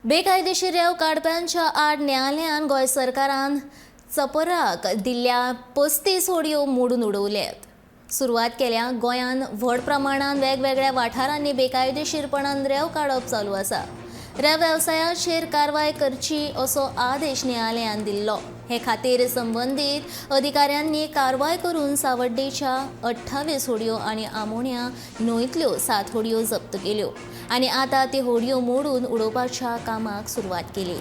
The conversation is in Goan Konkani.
बेकायदेशीर रेंव काडप्यांच्या आड न्यायालयान गोंय सरकारान चपराक दिल्ल्या 35 होडयो मोडून उडोवल्यात. सुरवात केल्या. गोंयांत व्हड प्रमाणान वेगवेगळ्या वाठारांनी बेकायदेशीरपणान रेंव काडप चालू आसा. रेंव वेवसायाचेर कारवाय करची असो आदेश न्यायालयान दिल्लो. हे खातीर संबंदीत अधिकाऱ्यांनी कारवाय करून सावड्डेच्या 28 होडयो आनी आमोण्या न्हंयतल्यो 7 होडयो जप्त केल्यो आनी आतां ती होडयो मोडून उडोवपाच्या कामाक सुरवात केली.